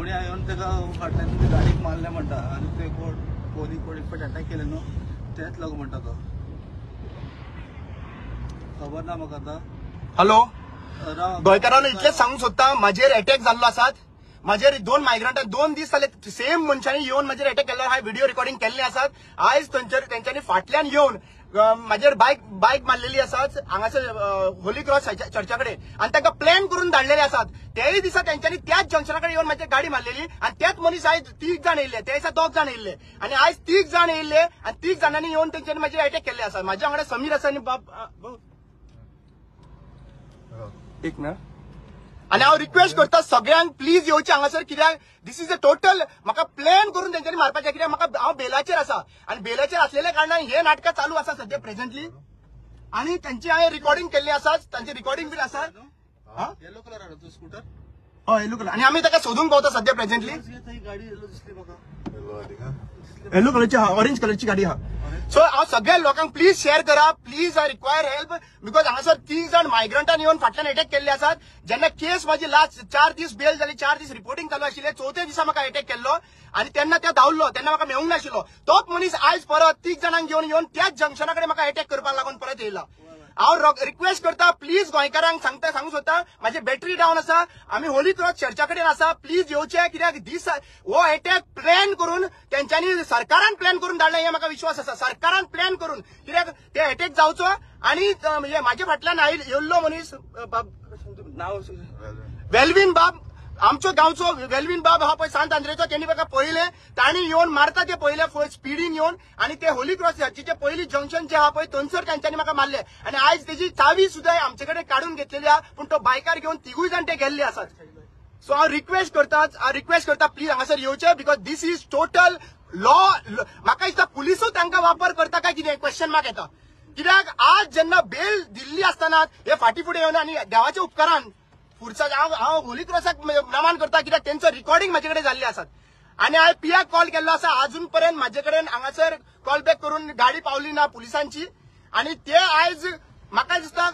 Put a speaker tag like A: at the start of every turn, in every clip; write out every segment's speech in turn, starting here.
A: कोणी येवन ताका फाटल्यान गाडीक मारले म्हणटा आनी ते कोण कोणी कोण एक फावट अटॅक केले न्हू तेच लोक म्हणटा तो खबर ना म्हाका आतां.
B: हॅलो
A: राव.
B: गोंयकारांनो, इतलेंच सांगूंक सोदता, म्हाजेर अटॅक जाल्लो आसात. म्हाजेर दोन मायग्रंटां 2 दीस जाले सेम मनशांनी येवन म्हाजेर अटॅक केल्लो. हांवें व्हिडिओ रिकॉर्डिंग केल्ले आसात. आयज तेंच्यांनी फाटल्यान येवन म्हाजेर बायक मारलेली आसात हांगासर होली क्रॉस चर्चा कडेन आनी तांकां प्लॅन करून धाडलेले आसात. तेय दिसा तेंच्यांनी त्याच जंक्शना कडेन येवन म्हाजेर गाडी मारलेली आनी त्याच मनीस आयज 3 जाण येयल्ले. त्या दिसा 2 जाण येयल्ले आनी आयज 3 जाण येयल्ले आनी 3 जाणांनी येवन तेंच्यांनी म्हाजेर अटॅक केल्ले आसात. म्हाज्या वांगडा समीर आसा आनी बाब एक मिनट. आनी हांव रिक्वेस्ट करता सगळ्यांक, प्लीज येवचे हांगासर, कित्याक this is a total म्हाका प्लॅन करून तेंच्यांनी मारपाचें. कित्याक म्हाका हांव बेलाचेर आसा आनी बेलाचेर आसलेल्या कारणान हे नाटकां चालू आसा सद्या प्रेझेंटली. आनी तेंची हांवें रिकॉर्डिंग केल्ली आसा, तांची रिकॉर्डिंग बीन आसा.
A: येलो कलर आहा तो स्कूटर.
B: हय, येलो कलर. आनी आमी ताका सोदूंक पावता सद्या प्रेझेंटली.
A: गाडी येलो दिसली म्हाका,
B: येलो कलरची आहा, ऑरेंज कलरची गाडी आहा. सो हांव सगळ्या लोकांक प्लीज शेअर करा, please I require help because हांगासर 3 जाण मायग्रंटान येवन फाटल्यान अटॅक केल्ले आसात. जेन्ना केस म्हाजी लास्ट 4 दीस बेल जाली, 4 दीस रिपोर्टिंग चालू आशिल्लें, चवथ्या दिसा म्हाका अटॅक केल्लो आनी तेन्ना त्या धांवल्लो, तेन्ना म्हाका मेळूंक नाशिल्लो. तोच मनीस आयज परत 3 जाणांक घेवन येवन त्याच जंक्शना कडेन म्हाका अटॅक करपाक लागून परत येयला. हांव रिक्वेस्ट करता, प्लीज गोंयकारांक सांगता, सांगूंक सोदता, म्हाजी बॅटरी डावन आसा, आमी होली क्रॉस चर्चा कडेन आसा, प्लीज येवचे. कित्याक दीस हो अटॅक प्लॅन करून तेंच्यांनी सरकारान प्लॅन करून धाडला हे म्हाका विश्वास आसा. सरकारान प्लॅन करून, कित्याक ते अटॅक जावचो आनी म्हाजे फाटल्यान येयल्लो मनीस नांव वेल्वीन बाब, आमचो गांवचो वेल्वीन बाब हा पळय सांत आंद्रेचो, तेणी म्हाका पळयलें, तांणी येवन मारता ते पळयले स्पिडीन येवन आनी ते होली क्रॉस चर्चीचे पयली जंक्शन जे आहा पळय थंयसर तेंच्यांनी म्हाका मारले. आनी आयज तेजी चावी सुद्दां आमचे कडेन काडून घेतलेली आहा, पूण तो बायकार घेवन तिगूय जाण ते गेल्ले आसात. सो हांव रिक्वेस्ट करता, प्लीज हांगासर येवचे because this is total law. म्हाका दिसता पुलिसूय तांकां वापर करता काय कितें क्वेश्चन मार्क येता. कित्याक आज जेन्ना बेल दिल्ली आसतना हे फाटी फुडें येवन आनी देवाच्या उपकारान फुरसाद हांव होली क्रॉसाक नमान करता, कित्याक तेंचो रिकॉर्डिंग म्हाजे कडेन जाल्ले आसात. आनी हांवें पियाक कॉल केल्लो आसा, आजून पर्यंत म्हाजे कडेन हांगासर कॉल बॅक करून गाडी पावली ना पुलिसांची. आनी ते आयज म्हाका दिसता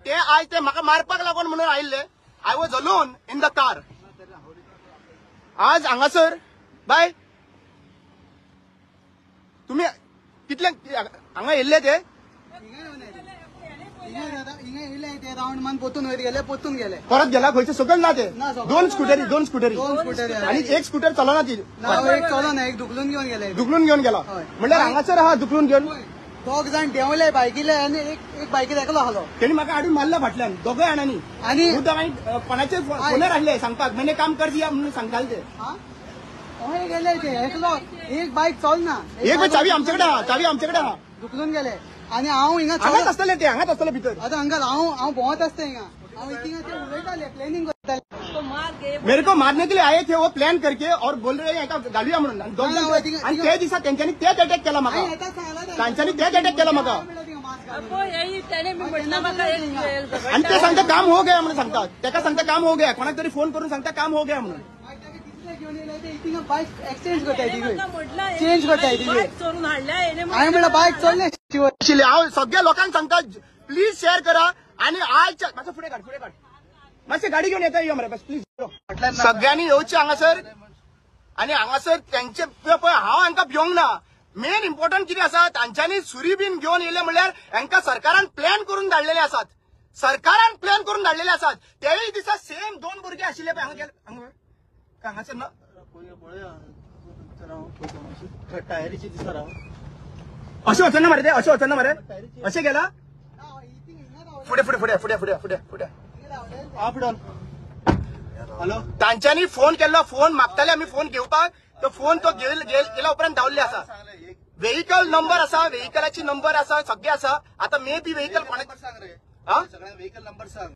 B: ते आयज ते म्हाका मारपाक लागून म्हणून आयिल्ले. I was alone in the car. आज हांगासर बाय तुमी कितले हांगा येयल्ले ते
C: राउंड मान पोतून वयर गेले, पोतून गेले,
B: परत गेला खंयचे सकयल ना ते 2 स्कुटरी आणि एक स्कूटर चलना ती,
C: एक चलना, एक दुखलून घेवन गेले,
B: दुखलून घेवन गेला. म्हणल्यार हांगासर आहा दुखलून घेवन
C: 2 जाण देंवले बायकीले आनी एक बायकीर एकलो आसलो.
B: तेणी म्हाका हाडून मारला फाटल्यान दोगांय जाणांनी. आनी कोणाचे फोनार आसले सांगपाक मैंने काम कर दिया म्हणून सांगताले ते.
C: हय गेले ते, एकलो एक बायक चलना,
B: एक चावी आमचे कडेन आहा, चावी आमचे कडेन आहा,
C: दुखलून गेले. आनी हांव हिंगा
B: हांगाच आसतले ते, हांगाच आसतले भितर.
C: आतां अंकल हांव हांव भोंवत आसता हिंगा, हांव हिंगा ते उलयताले, प्लॅनिंग करताले.
B: मेरे को मारने के लिए आए थे वो प्लॅन करके और बोल रहे हैं घालूया म्हणून. आनी ते दिसा तेंच्यांनी तेच अटॅक केला म्हाका, तांच्यांनी तेच अटॅक केला म्हाका. आनी ते सांगता काम हो गया म्हणून सांगता, तेका सांगता काम हो गया, कोणाक तरी फोन करून सांगता काम हो गया म्हणून.
C: बायक एक्सचेंज करताय, चेंज करताय. हांवें म्हणल्यार बायक चोरलें.
B: हांव सगळ्या लोकांक सांगता प्लीज शेअर करा. आनी आज मातसो फुडें काड, फुडें काड, मातशें गाडी घेवन येता, यो मरे बस प्लीज. सगळ्यांनी येवचें हांगासर आनी हांगासर तेंचे पळय हांव हांकां भिवंक ना. मेन इम्पॉर्टंट कितें आसा, तांच्यांनी सुरी बीन घेवन येयले म्हणल्यार हांकां सरकारान प्लॅन करून धाडलेले आसात, सरकारान प्लॅन करून धाडलेले आसात. तेय दिसा सेम 2 भुरगे आशिल्ले पळय हांगा गेले, हांगासर ना
A: टायरीची दिसता.
B: अशें वचना मरे ते, अशें वचना मरे, अशें गेला फुडें फुडें फुडें फुडें फुडें फुडें फुडें.
A: हॅलो,
B: तांच्यांनी फोन केल्लो, फोन मागताले आमी फोन घेवपाक, तो फोन तो गेल्या उपरांत धांवल्ले आसा. व्हेकल नंबर आसा, व्हेकलाची नंबर आसा, सगळे आसा. आतां मे बी व्हेकल कोणाक
A: सांग रे, व्हेकल नंबर सांग.